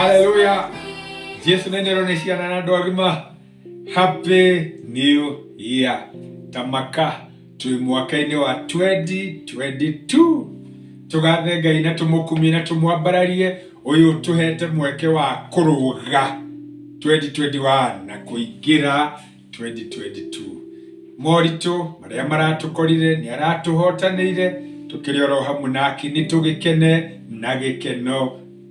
Haleluya! Jesu nĩ nĩro nĩ ciana na andũ agima. Happy New Year! Tamaka twĩ mwaka-inĩ wa 2022. Tũgathe Ngai na tũmũkumie na tũmwambararie ũyũ ũtũhete mweke wa kũrũga 2021 na kũingĩra 2022. Moritũ marĩa maratũkorire nĩ aratũhotanĩire, tũkĩrĩ oro hamwe nake nĩ tũgĩkene na gĩkeno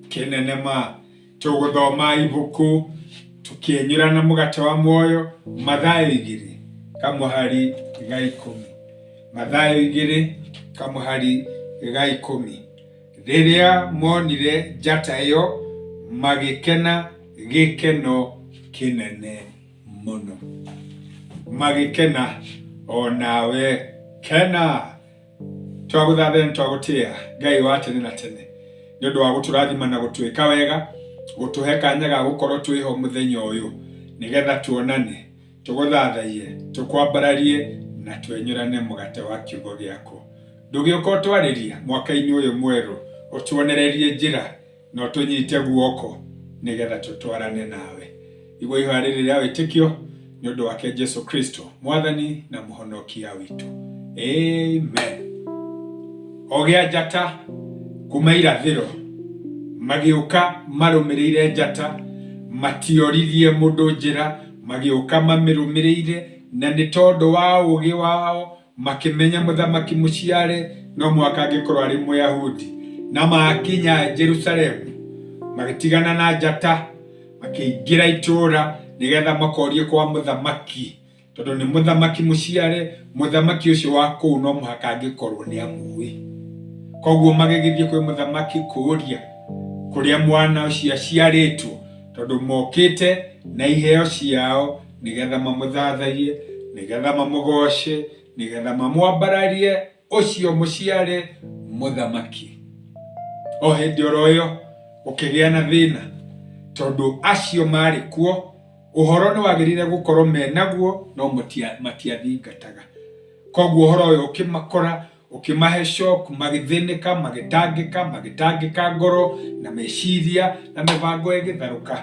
kĩnene ma. Tũgũthoma ibuku tũkĩenyũrana mũgate wa muoyo, Mathayo igĩrĩ kamũhari ga ikũmi. Mathayo igĩrĩ kamũhari ga ikũmi. Rĩrĩa monire njata ĩyo magĩkena gĩkeno kĩnene mũno. Magĩkena o nawe kena. Twagũthatha na twagũtĩĩa Ngai wa tene na tene nĩ ũndũ wa gũtũrathima na gũtwĩka wega, gũtũhe kanya ga gũkorwo twĩho mũthenya ũyũ nĩgetha tuonane, tũgũthathaiye, tũkwambararie na twenyũrane mũgate wa kiugo gĩaku. Ndũgĩũka ũtwarĩrie mwaka-inĩ ũyũ mwerũ, ũtuonererie njĩra na ũtũnyite guoko nĩgetha tũtwarane nawe. Igua ihoya rĩrĩ rĩa wĩtĩkio nĩ ũndũ wake Jesu Kristo, Mwathani na Mũhonokia witũ. Amen. Ogĩa njata kuma irathĩro magĩũka marũmĩrĩire njata, matioririe mũndũ njĩra, magĩũka mamĩrũmĩrĩire, na nĩ tondũ wa ũũgĩ wao Makĩmenya mũthamaki mũciare no mũhaka angĩkorwo arĩ Mũyahudi. Na maakinya Jerusalemu, magĩtigana na njata, makĩingĩra itũũra nĩgetha makorie kwa mũthamaki, tondũ nĩ mũthamaki mũciare, mũthamaki ũcio wa kũu no mũhaka angĩkorwo nĩ amũĩ. Koguo magĩgĩthiĩ kwĩ mũthamaki kũũria kũrĩa mwana ũcio aciarĩtwo, tondũ mokĩte na iheo ciao nĩgetha mamũthathaiye, nĩgetha mamũgooce, nĩgetha mamwambararie ũcio mũciare mũthamaki. O hĩndĩ oro ĩyo gũkĩgĩa na thĩna, tondũ acio maarĩ kuo ũhoro nĩ wagĩrĩire gũkorwo menaguo no matiathingataga. Koguo ũhoro ũyũ ũkĩmakora ũkĩmahe shock, magĩthĩnĩka, magĩtangĩka, magĩtangĩka ngoro na meciria na mĩbango ĩgĩtharũka.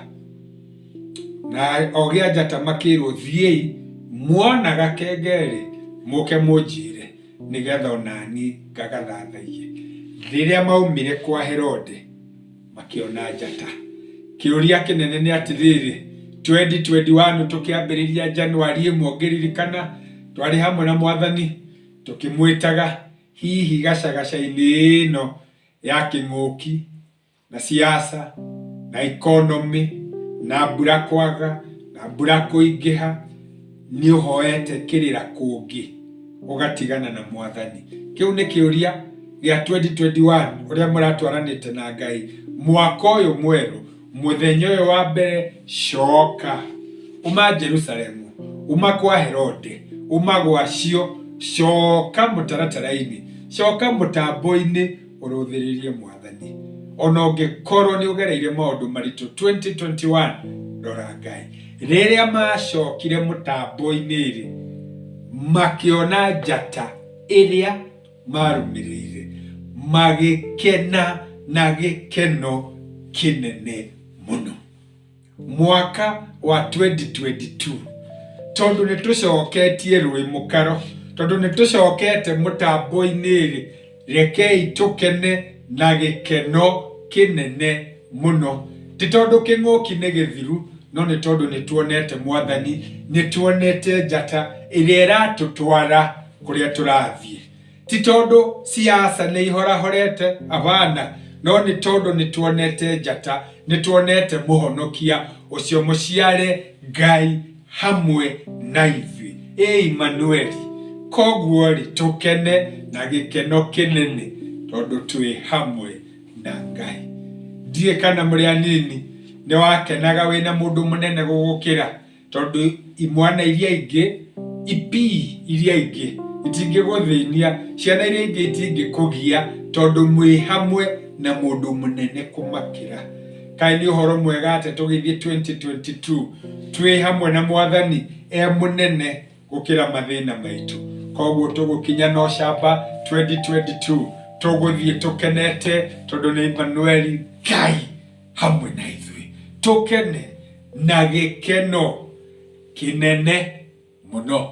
Na ogĩ a njata makĩrwo thiĩi muona gakenge-rĩ mũke mũnjĩre nĩgetha onani ngagathathaiye. Rĩrĩa maumire kwa Herode makĩona njata. Kĩũria kĩnene nĩ atĩrĩrĩ, 2021 tũkĩambĩrĩria Januari ĩmwe ũngĩririkana twarĩ hamwe na mwathani Tũkĩmwĩtaga hihi gacagaca-inĩ ĩno ya kĩng'ũki na siasa na economy na mbura kwaga na mbura kũingĩha, nĩ ũhoete kĩrĩra kũngĩ ũgatigana na mwathani? Kĩu nĩ kĩũria gĩa 2021 ũrĩa mũratwaranĩte na Ngai mwaka ũyũ mwerũ. Mũthenya ũyũ wa mbere coka, uma Jerusalemu, uma kwa Herode, uma gwacio, coka mũtaratara-inĩ, coka mũtambo-inĩ ũrũthĩrĩrie Mwathani. Ona ũngĩkorwo nĩ ũgereire maũndũ maritũ 2021, rora Ngai. Rĩrĩa macokire mũtambo-inĩ-rĩ, makĩona njata ĩrĩa marũmĩrĩire magĩkena na gĩkeno kĩnene mũno. Mwaka wa 2022 tondũ nĩ tũcoketie rũĩ mũkaro, tondũ nĩ tũcokete mũtambo-inĩ-rĩ, rekei tũkene na gĩkeno kĩnene mũno. Ti tondũ kĩng'ũki nĩ gĩthiru, no nĩ tondũ nĩ tuonete Mwathani, nĩ tuonete njata ĩrĩa ĩratũtwara kũrĩa tũrathiĩ. Ti tondũ siasa nĩ ihorahorete, hapana, no nĩ tondũ nĩ tuonete njata, nĩ tuonete mũhonokia ũcio mũciare Ngai hamwe na ithuĩ, ĩ Imanueli. Koguo rĩ, tũkene na gĩkeno kĩnene tondũ twĩ hamwe na Ngai. Ndiũĩ kana mũrĩ anini nĩ wakenaga wĩna mũndũ mũnene gũgũkĩra. Tondũ imwana iria ingĩ, ipii iria ingĩ itingĩgũthĩnia, ciana iria ingĩ itingĩkũgia tondũ mwĩ hamwe na mũndũ mũnene kũmakĩra. Kaĩ nĩ ũhoro mwega atĩ tũgĩthiĩ 2022 twĩ hamwe na Mwathani e mũnene gũkĩra mathĩna maitũ. Koguo tũgũkinya na ũcamba 2022 tũgũthiĩ tũkenete tondũ nĩ Emmanueli Ngai hamwe na ithuĩ. Tũkene na gĩkeno kĩnene mũno.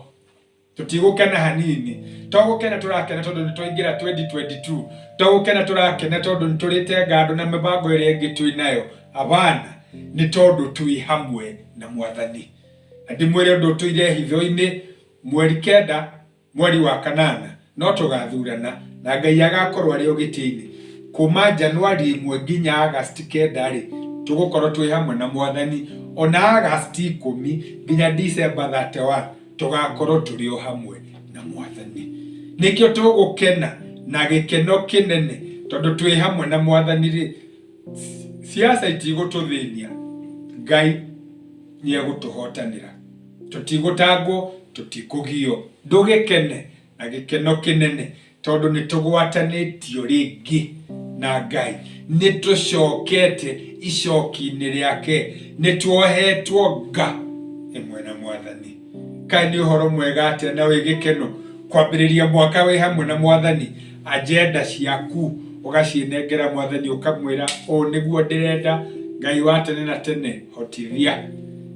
Tũtigũkena hanini. To gũkena tũrakena tondũ nĩ twaingĩra 2022. To gũkena tũrakena tondũ nĩ tũrĩte ngando na mĩbango ĩrĩa ĩngĩ twĩ nayo. Abana, nĩ tondũ twĩ hamwe na Mwathani. Na ndĩmwĩre ũndũ ũtũire hitho-inĩ, mweri 9 mweri wa kanana no tũgathurana na Ngai agakorwo arĩ o gĩtĩ-inĩ. Kuma Januari 1 nginya Agasti 9 rĩ, tũgũkorwo twĩ hamwe na Mwathani. Ona Agasti 10 nginya December 31 tũgakorwo tũrĩ o hamwe na Mwathani. Nĩkĩo tũgũkena na gĩkeno kĩnene tondũ twĩ hamwe na Mwathani rĩ, siasa itigũtũthĩnia. Ngai nĩ egũtũhotanĩra. Tũtigũtangwo, tũtikũgio. Ndũgĩkene na gĩkeno kĩnene tondũ nĩ tũgwatanĩtio rĩngĩ na Ngai. Nĩ tũcokete icoki-inĩ rĩake. Nĩ tuohetwo nga ĩmwe na Mwathani. Kaĩ nĩ ũhoro mwega atĩa na wĩ gĩkeno kwambĩrĩria mwaka wĩ hamwe na Mwathani. Agenda ciaku ũgaciĩnengera Mwathani ũkamwĩra ũũ nĩguo ndĩrenda, Ngai wa tene na tene hotithia.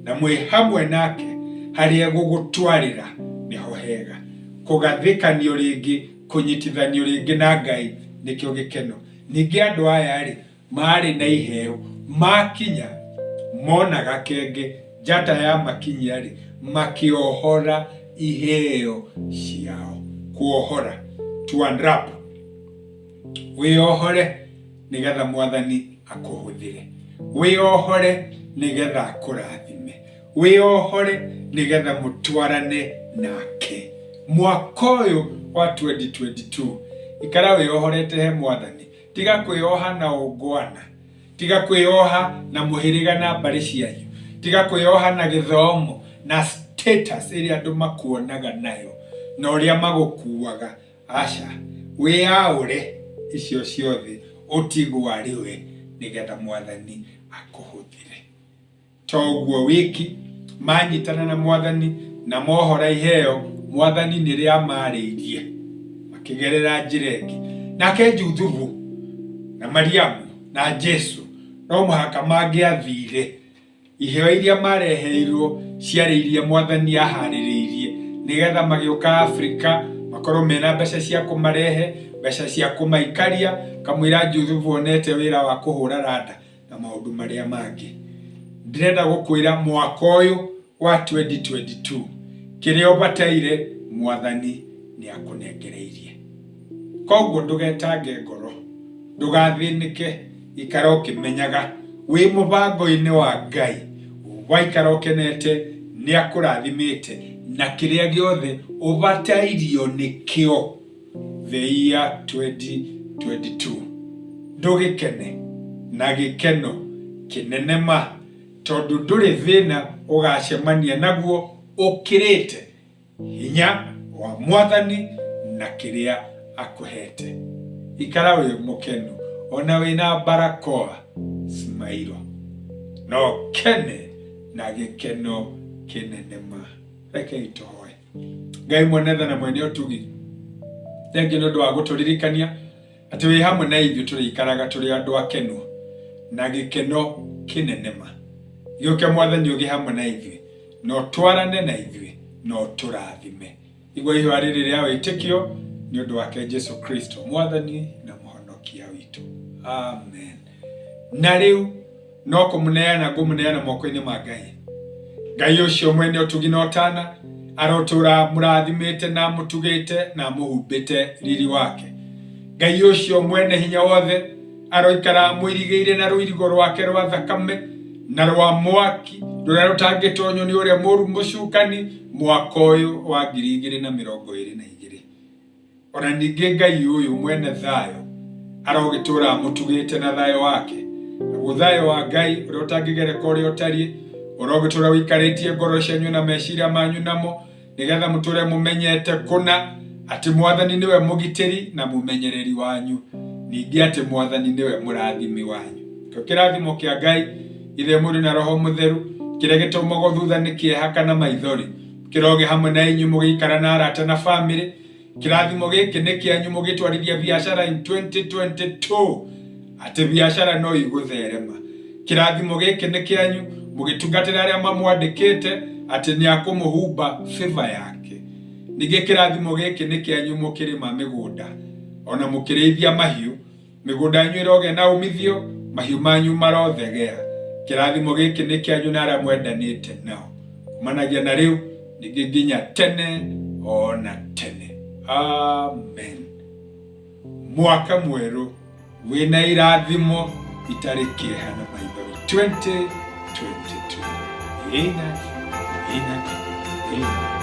Na mwĩ hamwe nake harĩa egũgũtwarĩra nĩho hega. Kũgathĩkanio rĩngĩ, kũnyitithanio rĩngĩ na Ngai nĩkĩo gĩkeno. Ningĩ andũ aya-rĩ, maarĩ na iheo, makinya mona gakenge njata ya makinyia-rĩ, makĩohora iheo ciao. Kuohora, to unwrap. Wĩohore nĩgetha Mwathani akũhũthĩre. Wĩohore nĩgetha akũrathime. Wĩohore nĩgetha mũtwarane nake. Mwaka ũyũ wa 2022, ikara wĩohorete he Mwathani. Tiga kwĩoha na ũngwana. Tiga kwĩoha na mũhĩrĩga na mbarĩ cianyu. Tiga kwĩoha na gĩthomo na status ĩrĩa andũ makuonaga nayo na ũrĩa magũkuaga. Aca, wĩyaũre icio ciothe ũtigwo arĩ we nĩgetha Mwathani akũhũthĩre. To ũguo wiki, manyitana na Mwathani na mohora iheo, Mwathani nĩrĩo amarĩirie makĩgerera njĩra ĩngĩ. Nake Juthubu na Mariamu na Jesu no mũhaka mangĩathire. Iheo iria mareheirwo ciarĩ iria Mwathani aharĩrĩirie nĩgetha magĩũka Afrika makorwo mena mbeca cia kũmarehe, mbeca cia kũmaikaria, kamũira Juthubu onete wĩra wa kũhũra randa na maũndũ marĩa mangĩ. Ndĩrenda gũkwĩra mwaka ũyũ wa 2022 kĩrĩa ũbataire Mwathani nĩ akũnengereirie. Koguo ndũgetange ngoro, ndũgathĩnĩke, ikara ũkĩmenyaga wĩ mũbango-inĩ wa Ngai, waikara ũkenete nĩ akũrathimĩte na kĩrĩa gĩothe ũbatairio nĩkĩo the year 2022. Ndũgĩkene na gĩkeno kĩnene ma, tondũ ndũrĩ thĩna ũgacemania naguo ũkĩrĩte hinya wa Mwathani na kĩrĩa akũhete. Ikara wĩ mũkenu ona wĩna barakoa, smile. Na ũkene na gĩkeno kĩnene ma. Rekei tũhoe. Ngai mwene tha na mwene ũtugi, thengiũ nĩ ũndũ wa gũtũririkania atĩ wĩ hamwe na ithuĩ tũrĩikaraga tũrĩ andũ akenu na gĩkeno kĩnene ma. Gĩũke Mwathani ũgĩe hamwe na ithuĩ na ũtwarane na ithuĩ na ũtũrathime. Igua ihoya rĩrĩ rĩa wĩtĩkio nĩ ũndũ wake Jesu Kristo Mwathani na Mũhonokia witũ. Amen. Na rĩu no kũmũneana ngũmũneana moko-inĩ ma Ngai. Ngai ũcio mwene ũtugi na ũtana arotũra mũrathimĩte na mũtugĩte na mũhumbĩte riri wake. Ngai ũcio mwene hinya wothe aroikara amũirigĩire na rũirigo rwake rwa thakame na rwa mwaki rũrĩa rũtangĩtonywo nĩ ũrĩa mũru mũcukani mwaka ũyũ wa 2022. Ona ningĩ Ngai ũyũ mwene thayũ arogĩtũra amũtugĩte na thayũ wake. Naguo thayũ wa Ngai ũrĩa ũtangĩgereka ũrĩa ũtariĩ ũrogĩtũra ũikarĩtie ngoro cianyu na meciria manyu namo, nĩgetha mũtũre mũmenyete kũna atĩ Mwathani nĩwe mũgitĩri na mũmenyereri wanyu, ningĩ atĩ Mwathani nĩwe mũrathimi wanyu. Kĩo kĩrathimo kĩa Ngai Ithe, Mũriũ na Roho Mũtheru kĩrĩa gĩtaumagwo thutha nĩ kĩeha kana maithori kĩroge hamwe na inyuĩ mũgĩikara na arata na famĩlĩ. Kĩrathimo gĩkĩ nĩ kĩanyu mũgĩtwarithia biacara in 2022, atĩ biacara no igũtherema. Kĩrathimo gĩkĩ nĩ kĩanyu mũgĩtungatĩra arĩa mamwandĩkĩte atĩ nĩ akũmũhumba favor yake. Ningĩ kĩrathimo gĩkĩ nĩ kĩanyu mũkĩrĩma mĩgũnda ona mũkĩrĩithia mahiũ. Mĩgũnda yanyu ĩrogĩa na umithio, mahiũ manyu marothegea. Kĩrathimo gĩkĩ nĩ kĩanyu na arĩa mwendanĩte nao. Kumanagia na rĩu ningĩ nginya tene o na tene. Amen. Mwaka mwerũ wĩna irathimo itarĩ kĩeha na maithori 2022. Amen. Amen. Amen.